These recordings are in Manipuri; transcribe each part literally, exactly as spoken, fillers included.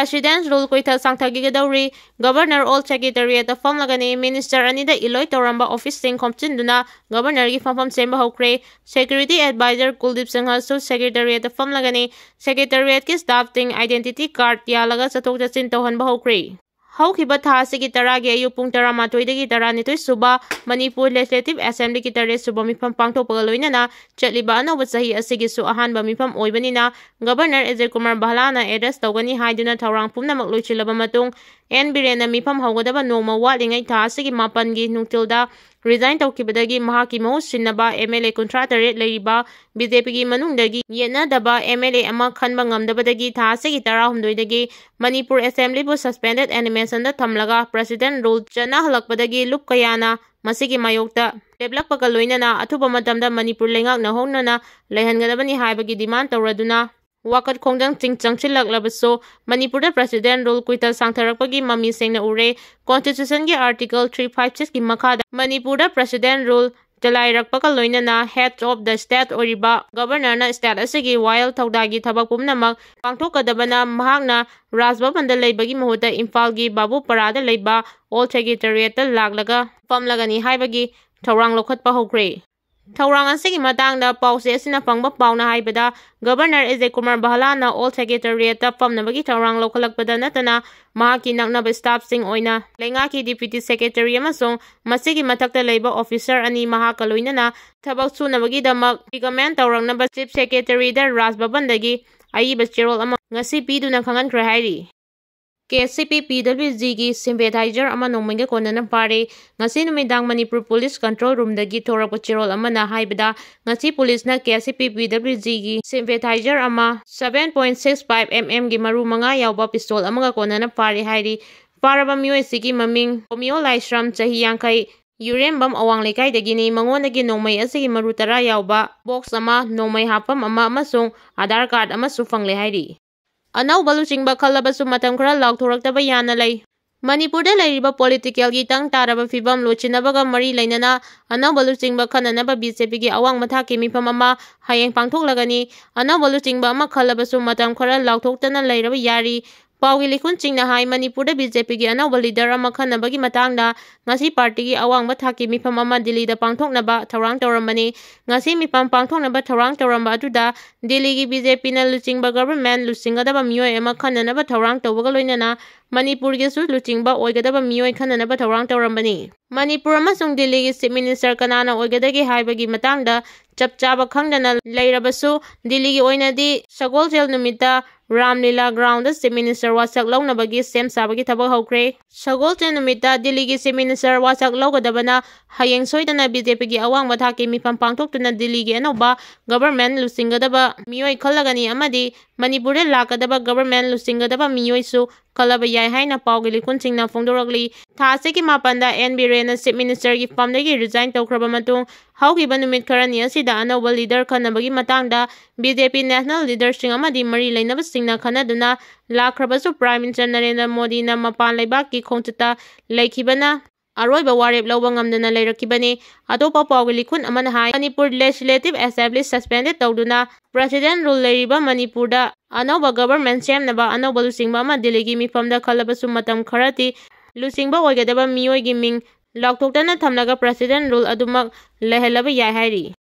President's Rule ꯀꯨꯏꯊ ꯁꯥꯡꯊꯈꯤꯒꯗꯧꯔꯤ꯫ Governor Old Secretariatꯇ ꯐꯝꯂꯒꯅꯤ꯫ Minister ꯑꯅꯤꯗ ꯏꯂꯣꯏ ꯇꯧꯔꯝꯕ officeꯁꯤꯡ ꯈꯣꯝꯖꯤꯟꯗꯨꯅ Governorꯒꯤ ꯐꯝꯐꯝ ꯁꯦꯝꯕ ꯍꯧꯈ꯭ꯔꯦ꯫ Security Advisor ꯀꯨꯜꯗꯤꯞ ꯁꯤꯡꯍꯁꯨ Secretariatꯇ ꯐꯝꯂꯒꯅꯤ꯫ Secretariatꯀꯤ staffꯁꯤꯡ identity card ꯌꯥꯜꯂꯒ ꯆꯠꯊꯣꯛ ꯆꯠꯁꯤꯟ ꯇꯧꯍꯟꯕ ꯍꯧꯈ꯭ꯔꯦ꯫ ꯍꯧꯈꯤꯕ ꯊꯥ ꯑꯁꯤꯒꯤ ꯇꯔꯥꯒꯤ ꯑꯌꯨꯛ ꯄꯨꯡ ꯇꯔꯥꯃꯥꯊꯣꯏꯗꯒꯤ ꯇꯔꯥꯅꯤꯊꯣꯏ ꯁꯨꯕ ꯃꯅꯤꯄꯨꯔ Legislative Assemblyꯒꯤ ꯇꯔꯦꯠ ꯁꯨꯕ ꯃꯤꯐꯝ ꯄꯥꯡꯊꯣꯛꯄꯒ ꯂꯣꯏꯅꯅ ꯆꯠꯂꯤꯕ ꯑꯅꯧꯕ ꯆꯍꯤ ꯑꯁꯤꯒꯤꯁꯨ ꯑꯍꯥꯟꯕ ꯃꯤꯐꯝ ꯑꯣꯏꯕꯅꯤꯅ Governor ꯑꯖꯌ ꯀꯨꯃꯥꯔ ꯚꯜꯂꯥꯅ address ꯇꯧꯒꯅꯤ ꯍꯥꯏꯗꯨꯅ ꯊꯧꯔꯥꯡ ꯄꯨꯝꯅꯃꯛ ꯂꯣꯏꯁꯤꯜꯂꯕ ꯃꯇꯨꯡ, ꯑꯦꯟ ꯕꯤꯔꯦꯟꯅ ꯃꯤꯐꯝ ꯍꯧꯒꯗꯕ ꯅꯣꯡꯃ ꯋꯥꯠꯂꯤꯉꯩ ꯊꯥ ꯑꯁꯤꯒꯤ ꯃꯥꯄꯟꯒꯤ ꯅꯨꯡꯊꯤꯜꯗ resign ꯇꯧꯈꯤꯕꯗꯒꯤ ꯃꯍꯥꯛꯀꯤ ꯃꯍꯨꯠ ꯁꯤꯟꯅꯕ MLA ꯀꯨꯟꯊ꯭ꯔꯥ ꯇꯔꯦꯠ ꯂꯩꯔꯤꯕ BJPꯒꯤ ꯃꯅꯨꯡꯗꯒꯤ ꯌꯦꯠꯅꯗꯕ MLA ꯑꯃ ꯈꯟꯕ ꯉꯝꯗꯕꯗꯒꯤ ꯊꯥ ꯑꯁꯤꯒꯤ ꯇꯔꯥꯍꯨꯝꯗꯣꯏꯗꯒꯤ ꯃꯅꯤꯄꯨꯔ Assemblyꯕꯨ suspended animationꯗ ꯊꯝꯂꯒ President's Rule ꯆꯠꯅꯍꯜꯂꯛꯄꯗꯒꯤ ꯂꯨꯞ ꯀꯌꯥꯅ ꯃꯁꯤꯒꯤ ꯃꯥꯌꯣꯛꯇ ꯂꯦꯞꯂꯛꯄꯒ ꯂꯣꯏꯅꯅ ꯑꯊꯨꯕ ꯃꯇꯝꯗ ꯃꯅꯤꯄꯨꯔ ꯂꯩꯉꯥꯛꯅ ꯍꯧꯅꯅ ꯂꯩꯍꯟꯒꯗꯕꯅꯤ ꯍꯥꯏꯕꯒꯤ demand ꯇꯧꯔꯗꯨꯅ ꯋꯥꯀꯠ ꯈꯣꯡꯖꯪꯁꯤꯡ ꯆꯪꯁꯤꯜꯂꯛꯂꯕꯁꯨ, ꯃꯅꯤꯄꯨꯔꯗ President's Rule ꯀꯨꯏꯇ ꯁꯥꯡꯊꯔꯛꯄꯒꯤ ꯃꯃꯤ ꯁꯦꯡꯅ ꯎꯔꯦ꯫ Constitutionꯒꯤ Article three five sixꯀꯤ ꯃꯈꯥꯗ ꯃꯅꯤꯄꯨꯔꯗ President's Rule ꯆꯂꯥꯏꯔꯛꯄꯒ ꯂꯣꯏꯅꯅ head of the state ꯑꯣꯏꯔꯤꯕ Governorꯅ state ꯑꯁꯤꯒꯤ ꯋꯥꯌꯦꯜ ꯊꯧꯗꯥꯒꯤ ꯊꯕꯛ ꯄꯨꯝꯅꯃꯛ ꯄꯥꯡꯊꯣꯛꯀꯗꯕꯅ, ꯃꯍꯥꯛꯅ ꯔꯥꯖ ꯚꯕꯟꯗ ꯂꯩꯕꯒꯤ ꯃꯍꯨꯠꯇ ꯏꯝꯐꯥꯜꯒꯤ ꯕꯥꯕꯨꯄꯥꯔꯥꯗ ꯂꯩꯕ Old Secretariatꯇ ꯂꯥꯛꯂꯒ ꯐꯝꯂꯒꯅꯤ ꯍꯥꯏꯕꯒꯤ ꯊꯧꯔꯥꯡ ꯂꯧꯈꯠꯄ ꯍꯧꯈ꯭ꯔꯦ꯫ ꯊꯧꯔꯥꯡ ꯑꯁꯤꯒꯤ ꯃꯇꯥꯡꯗ ꯄꯥꯎꯆꯦ ꯑꯁꯤꯅ ꯐꯪꯕ ꯄꯥꯎꯅ ꯍꯥꯏꯕꯗ, Governor ꯑꯖꯌ ꯀꯨꯃꯥꯔ ꯚꯜꯂꯥꯅ Old Secretariatꯇ ꯐꯝꯅꯕꯒꯤ ꯊꯧꯔꯥꯡ ꯂꯧꯈꯠꯂꯛꯄꯗ ꯅꯠꯇꯅ, ꯃꯍꯥꯛꯀꯤ ꯅꯛꯅꯕ staffꯁꯤꯡ ꯑꯣꯏꯅ ꯂꯩꯉꯥꯛꯀꯤ Deputy Secretary ꯑꯃꯁꯨꯡ ꯃꯁꯤꯒꯤ ꯃꯊꯛꯇ ꯂꯩꯕ officer ꯑꯅꯤ ꯃꯍꯥꯛꯀ ꯂꯣꯏꯅꯅ ꯊꯕꯛ ꯁꯨꯅꯕꯒꯤꯗꯃꯛ recommend ꯇꯧꯔꯛꯅꯕ Chief Secretaryꯗ ꯔꯥꯖ ꯚꯕꯟꯗꯒꯤ ꯑꯏꯕ ꯆꯦꯔꯣꯜ ꯑꯃ ꯉꯁꯤ ꯄꯤꯗꯨꯅ ꯈꯪꯍꯟꯈ꯭ꯔꯦ ꯍꯥꯏꯔꯤ꯫ KCP PWGꯒꯤ sympathizer ꯑꯃ ꯅꯣꯡꯃꯩꯒ ꯀꯣꯟꯅꯅ ꯐꯥꯔꯦ꯫ ꯉꯁꯤ ꯅꯨꯃꯤꯗꯥꯡ ꯃꯅꯤꯄꯨꯔ Police Control Roomꯗꯒꯤ ꯊꯣꯔꯛꯄ ꯆꯦꯔꯣꯜ ꯑꯃꯅ ꯍꯥꯏꯕꯗ, ꯉꯁꯤ policeꯅ KCP PWGꯒꯤ sympathizer ꯑꯃ seven point six five mmꯒꯤ ꯃꯔꯨ ꯃꯉꯥ ꯌꯥꯎꯕ pistol ꯑꯃꯒ ꯀꯣꯟꯅꯅ ꯐꯥꯔꯦ ꯍꯥꯏꯔꯤ꯫ ꯐꯥꯔꯕ ꯃꯤꯑꯣꯏꯁꯤꯒꯤ ꯃꯃꯤꯡ ꯔꯣꯃꯤꯌꯣ ꯂꯥꯏꯁ꯭ꯔꯝ, ꯆꯍꯤ ꯌꯥꯡꯈꯩ, ꯌꯨꯔꯦꯝꯕꯝ ꯑꯋꯥꯡ ꯂꯩꯀꯥꯏꯗꯒꯤꯅꯤ꯫ ꯃꯉꯣꯟꯗꯒꯤ ꯅꯣꯡꯃꯩ ꯑꯁꯤꯒꯤ ꯃꯔꯨ ꯇꯔꯥ ꯌꯥꯎꯕ box ꯑꯃ, ꯅꯣꯡꯃꯩ ꯍꯥꯞꯐꯝ ꯑꯃ ꯑꯃꯁꯨꯡ Aadhaar card ꯑꯃꯁꯨ ꯐꯪꯂꯦ ꯍꯥꯏꯔꯤ꯫ ꯑꯅꯧꯕ ꯂꯨꯆꯤꯡꯕ ꯈꯜꯂꯕꯁꯨ ꯃꯇꯝ ꯈꯔ ꯂꯥꯎꯊꯣꯔꯛꯇꯕ ꯌꯥꯅ ꯂꯩ꯫ ꯃꯅꯤꯄꯨꯔꯗ ꯂꯩꯔꯤꯕ politicalꯒꯤ ꯇꯪ ꯇꯥꯔꯕ ꯐꯤꯕꯝ ꯂꯣꯏꯁꯤꯟꯅꯕꯒ ꯃꯔꯤ ꯂꯩꯅꯅ ꯑꯅꯧꯕ ꯂꯨꯆꯤꯡꯕ ꯈꯟꯅꯅꯕ BJPꯒꯤ ꯑꯋꯥꯡꯕ ꯊꯥꯛꯀꯤ ꯃꯤꯐꯝ ꯑꯃ ꯍꯌꯦꯡ ꯄꯥꯡꯊꯣꯛꯂꯒꯅꯤ꯫ ꯑꯅꯧꯕ ꯂꯨꯆꯤꯡꯕ ꯑꯃ ꯈꯜꯂꯕꯁꯨ ꯃꯇꯝ ꯈꯔ ꯂꯥꯎꯊꯣꯛꯇꯅ ꯂꯩꯔꯕ ꯌꯥꯔꯤ꯫ ꯄꯥꯎꯒꯤ ꯂꯤꯈꯨꯟꯁꯤꯡꯅ ꯍꯥꯏ, ꯃꯅꯤꯄꯨꯔꯗ ꯕꯤ ꯖꯦ ꯄꯤꯒꯤ ꯑꯅꯧꯕ ꯂꯤꯗꯔ ꯑꯃ ꯈꯟꯅꯕꯒꯤ ꯃꯇꯥꯡꯗ ꯉꯁꯤ ꯄꯥꯔꯇꯤꯒꯤ ꯑꯋꯥꯡꯕ ꯊꯥꯛꯀꯤ ꯃꯤꯐꯝ ꯑꯃ ꯗꯤꯜꯂꯤꯗ ꯄꯥꯡꯊꯣꯛꯅꯕ ꯊꯧꯔꯥꯡ ꯇꯧꯔꯝꯕꯅꯤ꯫ ꯉꯁꯤ ꯃꯤꯐꯝ ꯄꯥꯡꯊꯣꯛꯅꯕ ꯊꯧꯔꯥꯡ ꯇꯧꯔꯝꯕ ꯑꯗꯨꯗ ꯗꯤꯜꯂꯤꯒꯤ ꯕꯤ ꯖꯦ ꯄꯤꯅ ꯂꯨꯆꯤꯡꯕ ꯒꯚꯔꯟꯃꯦꯟꯠ ꯂꯨꯆꯤꯡꯒꯗꯕ ꯃꯤꯑꯣꯏ ꯑꯃ ꯈꯟꯅꯅꯕ ꯊꯧꯔꯥꯡ ꯇꯧꯕꯒ ꯂꯣꯏꯅꯅ ꯃꯅꯤꯄꯨꯔꯒꯤꯁꯨ ꯂꯨꯆꯤꯡꯕ ꯑꯣꯏꯒꯗꯕ ꯃꯤꯑꯣꯏ ꯈꯟꯅꯅꯕ ꯊꯧꯔꯥꯡ ꯇꯧꯔꯝꯕꯅꯤ꯫ ꯃꯅꯤꯄꯨꯔ ꯑꯃꯁꯨꯡ ꯗꯤꯜꯂꯤꯒꯤ ꯆꯤꯐ ꯃꯤꯅꯤꯁꯇꯔ ꯀꯅꯥꯅ ꯑꯣꯏꯒꯗꯒꯦ ꯍꯥꯏꯕꯒꯤ ꯃꯇꯥꯡꯗ ꯆꯞ ꯆꯥꯕ ꯈꯪꯗꯅ ꯂꯩꯔꯕꯁꯨ, ꯗꯤꯜꯂꯤꯒꯤ ꯑꯣꯏꯅꯗꯤ ꯁꯒꯣꯜꯁꯦꯜ ꯅꯨꯃꯤꯠꯇ ꯔꯥꯝꯂꯤꯂꯥ ꯒ꯭ꯔꯥꯎꯟꯗ ꯆꯤꯐ ꯃꯤꯅꯤꯁꯇꯔ ꯋꯥꯁꯛ ꯂꯧꯅꯕꯒꯤ ꯁꯦꯝ ꯁꯥꯕꯒꯤ ꯊꯕꯛ ꯍꯧꯈ꯭ꯔꯦ꯫ ꯁꯒꯣꯜꯁꯦꯜ ꯅꯨꯃꯤꯠꯇ ꯗꯤꯜꯂꯤꯒꯤ ꯆꯤꯐ ꯃꯤꯅꯤꯁꯇꯔ ꯋꯥꯁꯛ ꯂꯧꯒꯗꯕꯅ ꯍꯌꯦꯡ ꯁꯣꯏꯗꯅ ꯕꯤ ꯖꯦ ꯄꯤꯒꯤ ꯑꯋꯥꯡꯕ ꯊꯥꯛꯀꯤ ꯃꯤꯐꯝ ꯄꯥꯡꯊꯣꯛꯇꯨꯅ ꯗꯤꯜꯂꯤꯒꯤ ꯑꯅꯧꯕ ꯒꯚꯔꯟꯃꯦꯟꯠ ꯂꯨꯆꯤꯡꯒꯗꯕ ꯃꯤꯑꯣꯏ ꯈꯜꯂꯒꯅꯤ ꯑꯃꯗꯤ ꯃꯅꯤꯄꯨꯔꯗ ꯂꯥꯛꯀꯗꯕ ꯒꯚꯔꯟꯃꯦꯟꯠ ꯂꯨꯆꯤꯡꯒꯗꯕ ꯃꯤꯑꯣꯏꯁꯨ ꯈꯜꯂꯕ ꯌꯥꯏ ꯍꯥꯏꯅ ꯄꯥꯎꯒꯤ ꯂꯤꯈꯨꯟꯁꯤꯡꯅ ꯐꯣꯡꯗꯣꯔꯛꯂꯤ꯫ ꯊꯥ ꯑꯁꯤꯒꯤ ꯃꯥꯄꯟꯗ ꯑꯦꯟ ꯕꯤꯔꯦꯟꯅ ꯆꯤꯐ ꯃꯤꯅꯤꯁꯇꯔꯒꯤ ꯐꯝꯗꯒꯤ ꯔꯤꯖꯥꯏꯟ ꯇꯧꯈ꯭ꯔꯕ ꯃꯇꯨꯡ, ꯍꯧꯈꯤꯕ ꯅꯨꯃꯤꯠ ꯈꯔꯅꯤ ꯑꯁꯤꯗ ꯑꯅꯧꯕ ꯂꯤꯗꯔ ꯈꯟꯅꯕꯒꯤ ꯃꯇꯥꯡꯗ ꯕꯤ ꯖꯦ ꯄꯤ ꯅꯦꯁꯅꯦꯜ ꯂꯤꯗꯔꯁꯤꯡ ꯑꯃꯗꯤ ꯃꯔꯤ ꯂꯩꯅꯕꯁꯤꯡꯅ ꯈꯟꯅꯗꯨꯅ ꯂꯥꯛꯈ꯭ꯔꯕꯁꯨ, ꯄ꯭ꯔꯥꯏꯝ ꯃꯤꯅꯤꯁꯇꯔ ꯅꯔꯦꯟꯗ꯭ꯔ ꯃꯣꯗꯤꯅ ꯃꯄꯥꯟ ꯂꯩꯕꯥꯛꯀꯤ ꯈꯣꯡꯆꯠꯇ ꯂꯩꯈꯤꯕꯅ ꯑꯔꯣꯏꯕ ꯋꯥꯔꯦꯞ ꯂꯧꯕ ꯉꯝꯗꯅ ꯂꯩꯔꯛꯈꯤꯕꯅꯤ꯫ ꯑꯇꯣꯞꯄ ꯄꯥꯎꯒꯤ ꯂꯤꯈꯨꯟ ꯑꯃꯅ ꯍꯥꯏ, ꯃꯅꯤꯄꯨꯔ ꯂꯦꯖꯤꯁꯂꯦꯇꯤꯚ ꯑꯦꯁꯦꯝꯕ꯭ꯂꯤ ꯁꯁꯄꯦꯟꯗꯦꯗ ꯇꯧꯗꯨꯅ ꯄ꯭ꯔꯦꯁꯤꯗꯦꯟꯠ ꯔꯨꯜ ꯂꯩꯔꯤꯕ ꯃꯅꯤꯄꯨꯔꯗ ꯑꯅꯧꯕ ꯒꯚꯔꯟꯃꯦꯟꯠ ꯁꯦꯝꯅꯕ ꯑꯅꯧꯕ ꯂꯨꯆꯤꯡꯕ ꯑꯃ ꯗꯤꯜꯂꯤꯒꯤ ꯃꯤꯐꯝꯗ ꯈꯜꯂꯕꯁꯨ, ꯃꯇꯝ ꯈꯔꯗꯤ ꯂꯨꯆꯤꯡꯕ ꯑꯣꯏꯒꯗꯕ ꯃꯤꯑꯣꯏꯒꯤ ꯃꯤꯡ ꯂꯥꯎꯊꯣꯛꯇꯅ ꯊꯝꯂꯒ ꯄ꯭ꯔꯦꯁꯤꯗꯦꯟꯠ ꯔꯨꯜ ꯑꯗꯨꯃꯛ ꯂꯩꯍꯜꯂꯕ ꯌꯥꯏ ꯍꯥꯏꯔꯤ꯫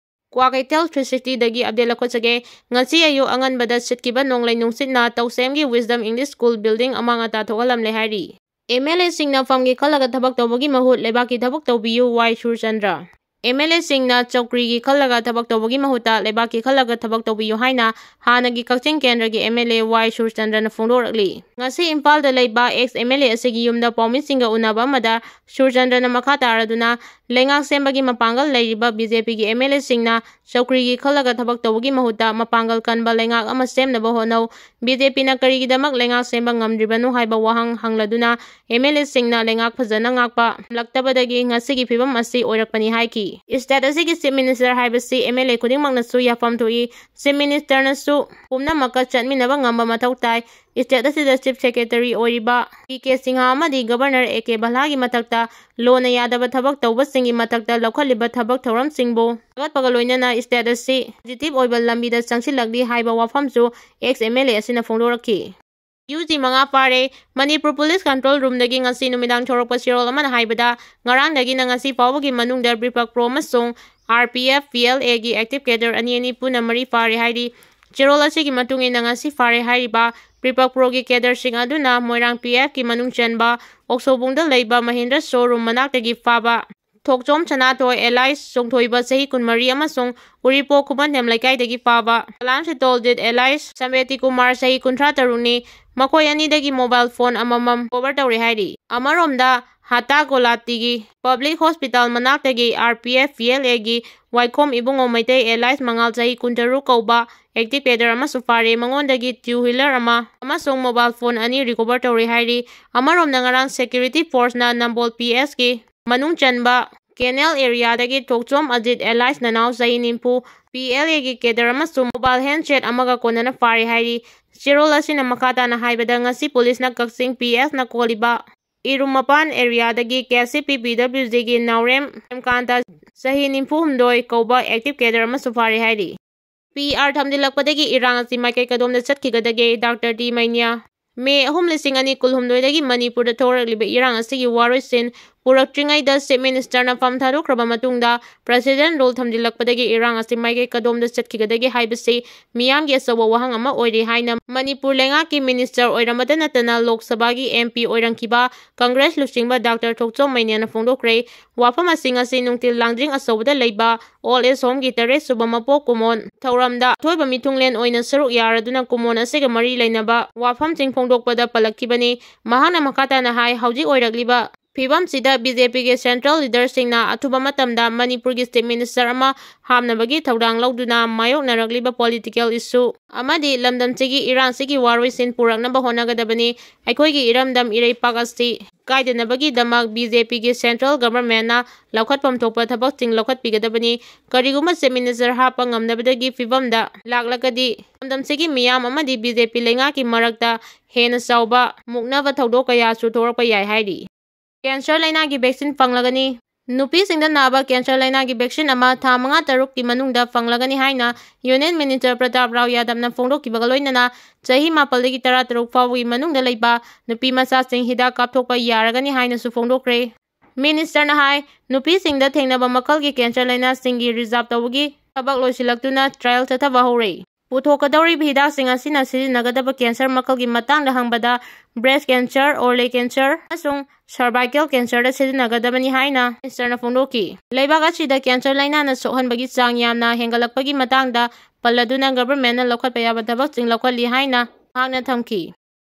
Kwakeithel three ꯁꯤꯛꯁꯇꯤꯗꯒꯤ update ꯂꯧꯈꯠꯆꯒꯦ꯫ ꯉꯁꯤ ꯑꯌꯨꯛ ꯑꯉꯟꯕꯗ ꯁꯤꯠꯈꯤꯕ ꯅꯣꯡꯂꯩ ꯅꯨꯡꯁꯤꯠꯅ ꯇꯧꯁꯦꯝꯒꯤ ꯋꯤꯁꯗꯝ ꯏꯪꯂꯤꯁ ꯁ꯭ꯀꯨꯜ ꯕꯤꯜꯗꯤꯡ ꯑꯃꯥꯡ ꯑꯇꯥ ꯊꯣꯛꯍꯜꯂꯝꯂꯦ ꯍꯥꯏꯔꯤ꯫ ꯑꯦꯝ ꯑꯦꯜ ꯑꯦꯁꯤꯡꯅ ꯐꯝꯒꯤ ꯈꯜꯂꯒ ꯊꯕꯛ ꯇꯧꯕꯒꯤ ꯃꯍꯨꯠ ꯂꯩꯕꯥꯛꯀꯤ ꯊꯕꯛ ꯇꯧꯕꯤꯌꯨ, ꯋꯥꯏ ꯁꯨꯔꯆꯟꯗ꯭ꯔ꯫ ꯑꯦꯝ ꯑꯦꯜ ꯑꯦꯁꯤꯡꯅ ꯆꯧꯀ꯭ꯔꯤꯒꯤ ꯈꯜꯂꯒ ꯊꯕꯛ ꯇꯧꯕꯒꯤ ꯃꯍꯨꯠꯇ ꯂꯩꯕꯥꯛꯀꯤ ꯈꯜꯂꯒ ꯊꯕꯛ ꯇꯧꯕꯤꯌꯨ ꯍꯥꯏꯅ ꯍꯥꯟꯅꯒꯤ ꯀꯛꯆꯤꯡ ꯀꯦꯟꯗ꯭ꯔꯒꯤ ꯑꯦꯝ ꯑꯦꯜ ꯑꯦ ꯋꯥꯏ ꯁꯨꯔꯆꯟꯗ꯭ꯔꯅ ꯐꯣꯡꯗꯣꯔꯛꯂꯤ꯫ ꯉꯁꯤ ꯏꯝꯐꯥꯜꯗ ꯂꯩꯕ ꯑꯦꯛꯁ ꯑꯦꯝ ꯑꯦꯜ ꯑꯦ ꯑꯁꯤꯒꯤ ꯌꯨꯝꯗ ꯄꯥꯎꯃꯤꯁꯤꯡꯒ ꯎꯅꯕ ꯑꯃꯗ ꯁꯨꯔꯆꯟꯗ꯭ꯔꯅ ꯃꯈꯥ ꯇꯥꯔꯗꯨꯅ, ꯂꯩꯉꯥꯛ ꯁꯦꯝꯕꯒꯤ ꯃꯄꯥꯡꯒꯜ ꯂꯩꯔꯤꯕ ꯕꯤ ꯖꯦ ꯄꯤꯒꯤ ꯑꯦꯝ ꯑꯦꯜ ꯑꯦꯁꯤꯡꯅ ꯆꯧꯀ꯭ꯔꯤꯒꯤ ꯈꯜꯂꯒ ꯊꯕꯛ ꯇꯧꯕꯒꯤ ꯃꯍꯨꯠꯇ ꯃꯄꯥꯡꯒꯜ ꯀꯟꯕ ꯂꯩꯉꯥꯛ ꯑꯃ ꯁꯦꯝꯅꯕ ꯍꯣꯠꯅꯧ꯫ ꯕꯤ ꯖꯦ ꯄꯤꯅ ꯀꯔꯤꯒꯤꯗꯃꯛ ꯂꯩꯉꯥꯛ ꯁꯦꯝꯕ ꯉꯝꯗ꯭ꯔꯤꯕꯅꯣ ꯍꯥꯏꯕ ꯋꯥꯍꯪ ꯍꯪꯂꯗꯨꯅ ꯑꯦꯝ ꯑꯦꯜ ꯑꯦꯁꯤꯡꯅ ꯂꯩꯉꯥꯛ ꯐꯖꯅ ꯉꯥꯛꯄ ꯉꯝꯂꯛꯇꯕꯗꯒꯤ ꯉꯁꯤꯒꯤ ꯐꯤꯕꯝ ꯑꯁꯤ ꯑꯣꯏꯔꯛꯄꯅꯤ ꯍꯥꯏꯈꯤ꯫ ꯁ꯭ꯇꯦꯠ ꯑꯁꯤꯒꯤ ꯆꯤꯐ ꯃꯤꯅꯤꯁꯇꯔ ꯍꯥꯏꯕꯁꯤ ꯑꯦꯝ ꯑꯦꯜ ꯑꯦ ꯈꯨꯗꯤꯡꯃꯛꯅꯁꯨ ꯌꯥꯐꯝ ꯊꯣꯛꯏ꯫ ꯆꯤꯐ ꯃꯤꯅꯤꯁꯇꯔꯅꯁꯨ ꯄꯨꯝꯅꯃꯛꯀ ꯆꯠꯃꯤꯟꯅꯕ ꯉꯝꯕ ꯃꯊꯧ ꯇꯥꯏ꯫ ꯁ꯭ꯇꯦꯠ ꯑꯁꯤꯗ ꯆꯤꯐ ꯁꯦꯀ꯭ꯔꯦꯇꯔꯤ ꯑꯣꯏꯔꯤꯕ ꯄꯤ ꯀꯦ ꯁꯤꯡꯍ ꯑꯃꯗꯤ ꯒꯕꯔꯅꯔ ꯑꯦ ꯀꯦ ꯚꯜꯂꯥꯒꯤ ꯃꯊꯛꯇ ꯂꯣꯅ ꯌꯥꯗꯕ ꯊꯕꯛ ꯇꯧꯕꯁꯤꯡꯒꯤ ꯃꯊꯛꯇ ꯂꯧꯈꯠꯂꯤꯕ ꯊꯕꯛ ꯊꯧꯔꯝꯁꯤꯡꯕꯨ ꯊꯥꯒꯠꯄꯒ ꯂꯣꯏꯅꯅ ꯁ꯭ꯇꯦꯠ ꯑꯁꯤ ꯄꯣꯖꯤꯇꯤꯚ ꯑꯣꯏꯕ ꯂꯝꯕꯤꯗ ꯆꯪꯁꯤꯜꯂꯛꯂꯤ ꯍꯥꯏꯕ ꯋꯥꯐꯝꯁꯨ ꯑꯦꯛꯁ ꯑꯦꯝ ꯑꯦꯜ ꯑꯦ ꯑꯁꯤꯅ ꯐꯣꯡꯗꯣꯔꯛꯈꯤ꯫ ꯌꯨ ꯖꯤ ꯃꯉꯥ ꯐꯥꯔꯦ꯫ ꯃꯅꯤꯄꯨꯔ ꯄꯨꯂꯤꯁ ꯀꯟꯇ꯭ꯔꯣꯜ ꯔꯨꯝꯗꯒꯤ ꯉꯁꯤ ꯅꯨꯃꯤꯗꯥꯡ ꯊꯣꯔꯛꯄ ꯆꯦꯔꯣꯜ ꯑꯃꯅ ꯍꯥꯏꯕꯗ, ꯉꯔꯥꯡꯗꯒꯤꯅ ꯉꯁꯤ ꯐꯥꯎꯕꯒꯤ ꯃꯅꯨꯡꯗ ꯕ꯭ꯔꯤꯄꯛ ꯄ꯭ꯔꯣ ꯑꯃꯁꯨꯡ R P F, P L ꯑꯦꯒꯤ ꯑꯦꯛꯇꯤꯚ ꯀꯦꯗꯔ ꯑꯅꯤ ꯑꯅꯤ ꯄꯨꯟꯅ ꯃꯔꯤ ꯐꯥꯔꯦ ꯍꯥꯏꯔꯤ꯫ ꯆꯦꯔꯣꯜ ꯑꯁꯤꯒꯤ ꯃꯇꯨꯡ ꯏꯟꯅ, ꯉꯁꯤ ꯐꯥꯔꯦ ꯍꯥꯏꯔꯤꯕ ꯕ꯭ꯔꯤꯄꯛ ꯄ꯭ꯔꯣꯒꯤ ꯀꯦꯗꯔꯁꯤꯡ ꯑꯗꯨꯅ ꯃꯣꯏꯔꯥꯡ ꯄꯤ ꯑꯦꯐꯀꯤ ꯃꯅꯨꯡ ꯆꯟꯕ ꯑꯣꯛꯁꯣꯕꯨꯡꯗ ꯂꯩꯕ ꯃꯍꯤꯟꯗ꯭ꯔ ꯁꯣꯔꯨꯝ ꯃꯅꯥꯛꯇꯒꯤ ꯐꯥꯕ ꯊꯣꯛꯆꯣꯝ ꯁꯅꯥꯊꯣꯏ ꯑꯦꯂꯥꯏꯁ ꯆꯣꯡꯊꯣꯏꯕ ꯆꯍꯤ ꯀꯨꯟꯃꯔꯤ ꯑꯃꯁꯨꯡ ꯎꯔꯤꯄꯣꯛ ꯈꯨꯃꯟꯊꯦꯝ ꯂꯩꯀꯥꯏꯗꯒꯤ ꯐꯥꯕ ꯀꯂꯥꯝ ꯁꯤꯇꯣꯜꯖꯤꯠ ꯑꯦꯂꯥꯏꯁ ꯁꯝꯕꯦꯇꯤ ꯀꯨꯃꯥꯔ ꯆꯍꯤ ꯀꯨꯟꯊ꯭ꯔꯥ ꯇꯔꯨꯛꯅꯤ꯫ ꯃꯈꯣꯏ ꯑꯅꯤꯗꯒꯤ ꯃꯣꯕꯥꯏꯜ ꯐꯣꯟ ꯑꯃꯃꯝ ꯀꯣꯚꯔ ꯇꯧꯔꯦ ꯍꯥꯏꯔꯤ꯫ ꯑꯃꯔꯣꯝꯗ, ꯍꯇꯥ ꯒꯣꯂꯥꯇꯤꯒꯤ ꯄꯕ꯭ꯂꯤꯛ ꯍꯣꯁꯄꯤꯇꯥꯜ ꯃꯅꯥꯛꯇꯒꯤ R P F, P L ꯑꯦꯒꯤ ꯋꯥꯏꯈꯣꯝ ꯏꯕꯨꯡꯉꯣ ꯃꯩꯇꯩ ꯑꯦꯂꯥꯏꯁ ꯃꯉꯥꯜ ꯆꯍꯤ ꯀꯨꯟꯇꯔꯨꯛ ꯀꯧꯕ ꯑꯦꯛꯇꯤꯚ ꯀꯦꯗꯔ ꯑꯃꯁꯨ ꯐꯥꯔꯦ꯫ ꯃꯉꯣꯟꯗꯒꯤ ꯇꯨ ꯋꯤꯂꯔ ꯑꯃ ꯑꯃꯁꯨꯡ ꯃꯣꯕꯥꯏꯜ ꯐꯣꯟ ꯑꯅꯤ ꯔꯤꯀꯣꯚꯔ ꯇꯧꯔꯦ ꯍꯥꯏꯔꯤ꯫ ꯑꯃꯔꯣꯝꯗ, ꯉꯔꯥꯡ ꯁꯦꯀ꯭ꯌꯨꯔꯤꯇꯤ ꯐꯣꯔꯁꯅ ꯅꯝꯕꯣꯜ ꯄꯤ ꯑꯦꯁꯀꯤ ꯃꯅꯨꯡ ꯆꯟꯕ ꯀꯦꯅꯦꯜ ꯑꯦꯔꯤꯌꯥꯗꯒꯤ ꯊꯣꯛꯆꯣꯝ ꯑꯖꯤꯠ ꯑꯦꯂꯥꯏꯁ ꯅꯅꯥꯎ ꯆꯍꯤ ꯅꯤꯐꯨ, ꯄꯤ ꯑꯦꯜ ꯑꯦꯒꯤ ꯀꯦꯗꯔ ꯑꯃꯁꯨꯡ ꯃꯣꯕꯥꯏꯜ ꯍꯦꯟꯁꯦꯠ ꯑꯃꯒ ꯀꯣꯟꯅꯅ ꯐꯥꯔꯦ ꯍꯥꯏꯔꯤ꯫ ꯆꯦꯔꯣꯜ ꯑꯁꯤꯅ ꯃꯈꯥ ꯇꯥꯅ ꯍꯥꯏꯕꯗ, ꯉꯁꯤ ꯄꯨꯂꯤꯁꯅ ꯀꯛꯆꯤꯡ ꯄꯤ ꯑꯦꯁꯅ ꯀꯣꯜꯂꯤꯕ ꯏꯔꯨꯝ ꯃꯄꯥꯟ ꯑꯦꯔꯤꯌꯥꯗꯒꯤ ꯀꯦ ꯁꯤ ꯄꯤ ꯄꯤ ꯗꯕ꯭ꯂꯤꯎ ꯖꯤꯒꯤ ꯅꯥꯎꯔꯦꯝ ꯄ꯭ꯔꯦꯝꯀꯥꯟꯇ, ꯆꯍꯤ ꯅꯤꯐꯨ ꯍꯨꯝꯗꯣꯏ ꯀꯧꯕ ꯑꯦꯛꯇꯤꯚ ꯀꯦꯗꯔ ꯑꯃꯁꯨ ꯐꯥꯔꯦ ꯍꯥꯏꯔꯤ꯫ ꯄꯤ ꯑꯥꯔ ꯊꯝꯖꯤꯜꯂꯛꯄꯗꯒꯤ ꯏꯔꯥꯡ ꯑꯁꯤ ꯃꯥꯏꯀꯩ ꯀꯗꯣꯝꯗ ꯆꯠꯈꯤꯒꯗꯒꯦ? Doctor T ꯃꯩꯅ꯭ꯌꯥ꯫ ꯃꯦ ꯑꯍꯨꯝ, ꯂꯤꯁꯤꯡ ꯑꯅꯤ ꯀꯨꯟꯍꯨꯝꯗꯣꯏꯗꯒꯤ ꯃꯅꯤꯄꯨꯔꯗ ꯊꯣꯛꯂꯛꯂꯤꯕ ꯏꯔꯥꯡ ꯑꯁꯤꯒꯤ ꯋꯥꯔꯣꯏꯁꯤꯟ ꯄꯨꯔꯛꯇ꯭ꯔꯤꯉꯩꯗ ꯆꯤꯐ ꯃꯤꯅꯤꯁꯇꯔꯅ ꯐꯝ ꯊꯥꯗꯣꯛꯈ꯭ꯔꯕ ꯃꯇꯨꯡꯗ ꯄ꯭ꯔꯦꯁꯤꯗꯦꯟ ꯔꯨꯜ ꯊꯝꯖꯤꯜꯂꯛꯄꯗꯒꯤ ꯏꯔꯥꯡ ꯑꯁꯤ ꯃꯥꯏꯀꯩ ꯀꯗꯣꯝꯗ ꯆꯠꯈꯤꯒꯗꯒꯦ ꯍꯥꯏꯕꯁꯤ ꯃꯤꯌꯥꯝꯒꯤ ꯑꯆꯧꯕ ꯋꯥꯍꯪ ꯑꯃ ꯑꯣꯏꯔꯤ ꯍꯥꯏꯅ ꯃꯅꯤꯄꯨꯔ ꯂꯩꯉꯥꯛꯀꯤ ꯃꯤꯅꯤꯁꯇꯔ ꯑꯣꯏꯔꯝꯕꯇ ꯅꯠꯇꯅ ꯂꯣꯛ ꯁꯚꯥꯒꯤ ꯑꯦꯝ ꯄꯤ ꯑꯣꯏꯔꯝꯈꯤꯕ ꯀꯪꯒ꯭ꯔꯦꯁ ꯂꯨꯆꯤꯡꯕ ꯗꯥꯛꯇꯔ ꯊꯣꯛꯆꯣꯝ ꯃꯩꯅ꯭ꯌꯥꯅ ꯐꯣꯡꯗꯣꯛꯈ꯭ꯔꯦ꯫ ꯋꯥꯐꯝ ꯑꯁꯤ ꯉꯁꯤ ꯅꯨꯡꯊꯤꯜ ꯂꯥꯡꯖꯤꯡ ꯑꯆꯧꯕꯗ ꯂꯩꯕ ꯑꯣꯜ ꯑꯦꯖ ꯍꯣꯝꯒꯤ ꯇꯔꯦꯠ ꯁꯨꯕ ꯃꯄꯣꯛ ꯀꯨꯃꯣꯟ ꯊꯧꯔꯝꯗ ꯑꯊꯣꯏꯕ ꯃꯤꯊꯨꯡꯂꯦꯟ ꯑꯣꯏꯅ ꯁꯔꯨꯛ ꯌꯥꯔꯗꯨꯅ ꯀꯨꯃꯣꯟ ꯑꯁꯤꯒ ꯃꯔꯤ ꯂꯩꯅꯕ ꯋꯥꯐꯝꯁꯤꯡ ꯐꯣꯡꯗꯣꯛꯄꯗ ꯄꯜꯂꯛꯈꯤꯕꯅꯤ꯫ ꯃꯍꯥꯛꯅ ꯃꯈꯥ ꯇꯥꯅ ꯍꯥꯏ, ꯍꯧꯖꯤꯛ ꯑꯣꯏꯔꯛꯂꯤꯕ ꯐꯤꯕꯝꯁꯤꯗ ꯕꯤ ꯖꯦ ꯄꯤꯒꯤ ꯁꯦꯟꯇ꯭ꯔꯦꯜ ꯂꯤꯗꯔꯁꯤꯡꯅ ꯑꯊꯨꯕ ꯃꯇꯝꯗ ꯃꯅꯤꯄꯨꯔꯒꯤ ꯆꯤꯐ ꯃꯤꯅꯤꯁꯇꯔ ꯑꯃ ꯍꯥꯞꯅꯕꯒꯤ ꯊꯧꯗꯥꯡ ꯂꯧꯗꯨꯅ ꯃꯥꯌꯣꯛꯅꯔꯛꯂꯤꯕ ꯄꯣꯂꯤꯇꯤꯀꯦꯜ ꯏꯁꯨ ꯑꯃꯗꯤ ꯂꯝꯗꯝꯁꯤꯒꯤ ꯏꯔꯥꯡꯁꯤꯒꯤ ꯋꯥꯔꯣꯏꯁꯤꯟ ꯄꯨꯔꯛꯅꯕ ꯍꯣꯠꯅꯒꯗꯕꯅꯤ꯫ ꯑꯩꯈꯣꯏꯒꯤ ꯏꯔꯝꯗꯝ ꯏꯔꯩꯄꯥꯛ ꯑꯁꯤ ꯀꯥꯏꯗꯅꯕꯒꯤꯗꯃꯛ ꯕꯤ ꯖꯦ ꯄꯤꯒꯤ ꯁꯦꯟꯇ꯭ꯔꯦꯜ ꯒꯚꯔꯟꯃꯦꯟꯠꯅ ꯂꯧꯈꯠꯐꯝ ꯊꯣꯛꯄ ꯊꯕꯛꯁꯤꯡ ꯂꯧꯈꯠꯄꯤꯒꯗꯕꯅꯤ꯫ ꯀꯔꯤꯒꯨꯝꯕ ꯆꯤꯐ ꯃꯤꯅꯤꯁꯇꯔ ꯍꯥꯞꯄ ꯉꯝꯗꯕꯗꯒꯤ ꯐꯤꯕꯝꯗ ꯂꯥꯛꯂꯒꯗꯤ ꯂꯝꯗꯝꯁꯤꯒꯤ ꯃꯤꯌꯥꯝ ꯑꯃꯗꯤ ꯕꯤ ꯖꯦ ꯄꯤ ꯂꯩꯉꯥꯛꯀꯤ ꯃꯔꯛꯇ ꯍꯦꯟꯅ ꯆꯥꯎꯕ ꯃꯨꯛꯅꯕ ꯊꯧꯗꯣꯛ ꯀꯌꯥꯁꯨ ꯊꯣꯛꯂꯛꯄ ꯌꯥꯏ ꯍꯥꯏꯔꯤ꯫ ꯀꯦꯟꯁꯔ ꯂꯩꯅꯥꯒꯤ ꯚꯦꯛꯁꯤꯟ ꯐꯪꯂꯒꯅꯤ꯫ ꯅꯨꯄꯤꯁꯤꯡꯗ ꯅꯥꯕ cancer ꯂꯥꯏꯅꯥꯒꯤ vaccine ꯑꯃ ꯊꯥ ꯃꯉꯥ ꯇꯔꯨꯛꯀꯤ ꯃꯅꯨꯡꯗ ꯐꯪꯂꯒꯅꯤ ꯍꯥꯏꯅ Union Minister ꯄ꯭ꯔꯇꯥꯞ ꯔꯥꯎ ꯌꯥꯗꯕꯅ ꯐꯣꯡꯗꯣꯛꯈꯤꯕꯒ ꯂꯣꯏꯅꯅ ꯆꯍꯤ ꯃꯥꯄꯜꯗꯒꯤ ꯇꯔꯥ ꯇꯔꯨꯛ ꯐꯥꯎꯕꯒꯤ ꯃꯅꯨꯡꯗ ꯂꯩꯕ ꯅꯨꯄꯤ ꯃꯆꯥꯁꯤꯡ ꯍꯤꯗꯥꯛ ꯀꯥꯞꯊꯣꯛꯄ ꯌꯥꯔꯒꯅꯤ ꯍꯥꯏꯅꯁꯨ ꯐꯣꯡꯗꯣꯛꯈ꯭ꯔꯦ꯫ Minister ꯅ ꯍꯥꯏ, ꯅꯨꯄꯤꯁꯤꯡꯗ ꯊꯦꯡꯅꯕ ꯃꯈꯜꯒꯤ cancer ꯂꯥꯏꯅꯥꯁꯤꯡꯒꯤ reserve ꯇꯧꯕꯒꯤ ꯊꯕꯛ ꯂꯣꯏꯁꯤꯜꯂꯛꯇꯨꯅ trial ꯆꯠꯊꯕ ꯍꯧꯔꯦ꯫ ꯄꯨꯊꯣꯛꯀꯗꯧꯔꯤꯕ ꯍꯤꯗꯥꯛꯁꯤꯡ ꯑꯁꯤꯅ ꯁꯤꯖꯤꯟꯅꯒꯗꯕ cancer ꯃꯈꯜꯒꯤ ꯃꯇꯥꯡꯗ ꯍꯪꯕꯗ breast cancer, ovarian cancer ꯑꯃꯁꯨꯡ cervical cancer ꯗ ꯁꯤꯖꯤꯟꯅꯒꯗꯕꯅꯤ ꯍꯥꯏꯅ Minister ꯅ ꯐꯣꯡꯗꯣꯛꯈꯤ꯫ ꯂꯩꯕꯥꯛ ꯑꯁꯤꯗ cancer ꯂꯥꯏꯅꯥꯅ ꯁꯣꯛꯍꯟꯕꯒꯤ ꯆꯥꯡ ꯌꯥꯝꯅ ꯍꯦꯟꯒꯠꯂꯛꯄꯒꯤ ꯃꯇꯥꯡꯗ ꯄꯜꯂꯗꯨꯅ government ꯅ ꯂꯧꯈꯠꯄ ꯌꯥꯕ ꯊꯕꯛꯁꯤꯡ ꯂꯧꯈꯠꯂꯤ ꯍꯥꯏꯅ ꯃꯍꯥꯛꯅ ꯊꯝꯈꯤ꯫